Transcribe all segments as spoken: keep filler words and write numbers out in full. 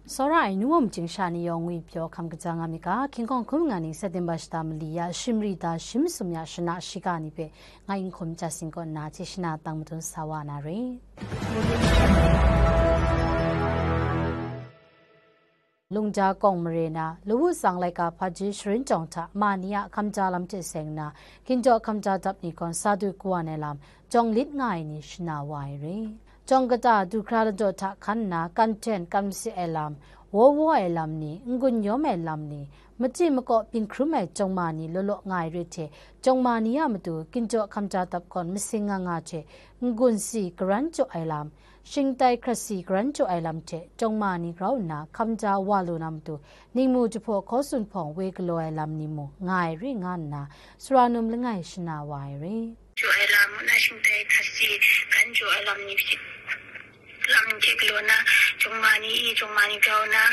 Tsawra ai nu wa majing sha ni yawng ngwi pyaw hkam kaja nga myit ga, hkying hkawng hkum nga ning September shata mali ya, shimri da shim sum ya shana shiga ni hpe ngai n hkum ja sing kaw nna hte shana tang madun sa wa na re. Lungja kawng mare na, Lawu tsang laika hpaji sharin jawng hta ma ni a hkamja lam hte seng nna, ginjaw hkamja dap ni gawn sa du kawan ai lam, jawng lit nga ai ni shana wa ai re. Jawng kata du hkra ladaw hta hkan nna, kan hten kan masit ai lam, wo wo ai lam ni, n-gun yawm ai lam ni, machyi makaw byin hkrum ai jawng ma ni law law nga ai re hte, jawng ma ni a matu ginjaw hkamja dap gawn masing nga nga hte, n-gun si karan jaw ai lam, shingtai hkrat si karan jaw ai lam hte, jawng ma ni grau nna hkamja wa lu na matu, ningmu jahpaw hkaw tsun hpawng woi galaw ai lam ni mung nga ai re nga nna, sara num langai shana wa ai re. Jaw ai lam, ngu na shingtai hkrat si karan jaw ai lam ni hte, lam ni hte galaw na, jawng ma ni i, jawng ma ni grau na,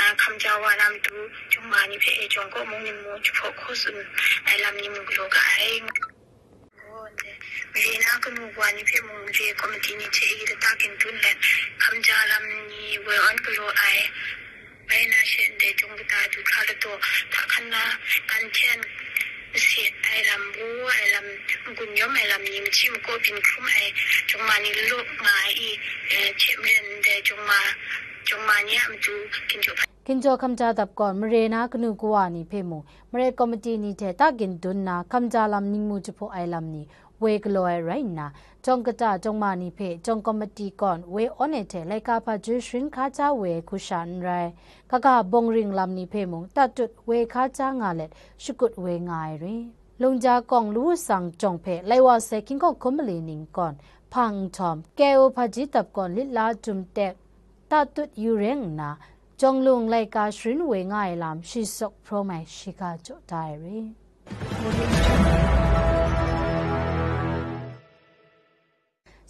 a, hkamja wa na matu, jawng ma ni hpe e jawng kaw mung ningmu jahpaw hkaw tsun ai lam ni mung galaw ga ai. Mare na kanu wa ni hpe mung mare komiti ni hte i lata gintung let hkamja lam ni woi awn galaw ai. Bai na she ndai jawng kata du hkra ladaw hta hkan na, kan hten masit ai lam, wo ai lam, n-gun yawm ai lam ni, machyi makaw byin hkrum ai jawng ma ni law law nga ai i, eh, hte maren ndai jawng ma, jawng ma ni a matu ginjaw hpa. Ginjaw hkamja dap gawn mare na kanu kawa ni hpe mung, mare komiti ni hte ta gintung nna hkamja lam ningmu jahpaw ai lam ni woi galaw ai rai nna, jawng kata jawng ma ni hpe jawng komiti gawn woi awn ai hte laika hpaji sharin hkaja woi ai hku sha n rai, kaga bawng ring lam ni hpe mung tatut woi hkaja nga let shakut woi nga ai re. Lungja kawng Lawu tsang jawng hpe lai wa sai hkying hkawng hkum mali ning gawn hpang nhtawm, K O hpaji dap gawn lit la jum tek, tatut yu reng nna, jawng lung laika sharin woi nga ai lam shi sawk hprawm ai shiga jaw da ai re.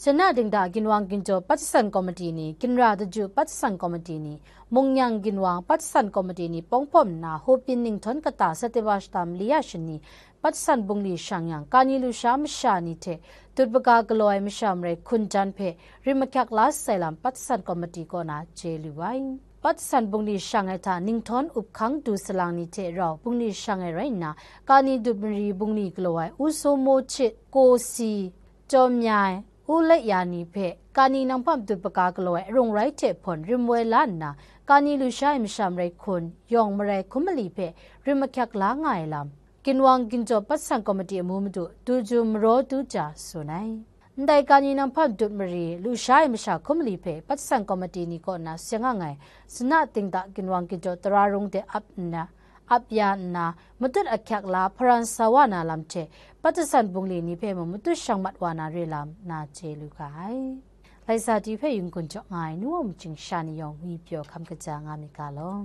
Shana dingda ginwang ginjaw Patsan Komiti ni, ginra daju Patsan Komiti ni, mungnyang ginwang Patsan Komiti ni pawng hpawm nna, Hopin ninghthawn kata September shata mali ya shani, Patsan bungli shang yang, kani lusha masha ni hte dut baga galaw ai masha marai hkun jan hpe rim mahkyak la sai lam Patsan Komiti kaw na chye lu ai. Patsan bungli shang ai hta ninghthawn up hkang du salang ni hte rau bungli shang ai rai nna, kani dut mari bungli galaw ai Usomo Chit, Ko Si, Chawm Nyai, U Laiya ni hpe kani nanghpam dut baga galaw ai arung rai hte hpawn rim woi la nna, kani lusha ai masha marai hkun, yawng marai hkum mali hpe rim mahkyak la nga ai lam, ginwang ginjaw Patsan Komiti amu madu Duju Maraw Duja tsun ai. Ndai kani nanghpam dut mari lusha ai masha hkum mali hpe Patsan Komiti ni kaw na seng ang ai, sana dingda ginwang ginjaw tara rung de ap nna, ap ya nna, matut ahkyak la hparan sa wa na lam hte, Patsan bungli ni hpe mung matut shang mat wa na re lam na chye lu ga ai. Laisa ti hpe yunggun jaw nga ai nu wa majing sha ni yawng ngwi pyaw hkam kaja nga myit ga law.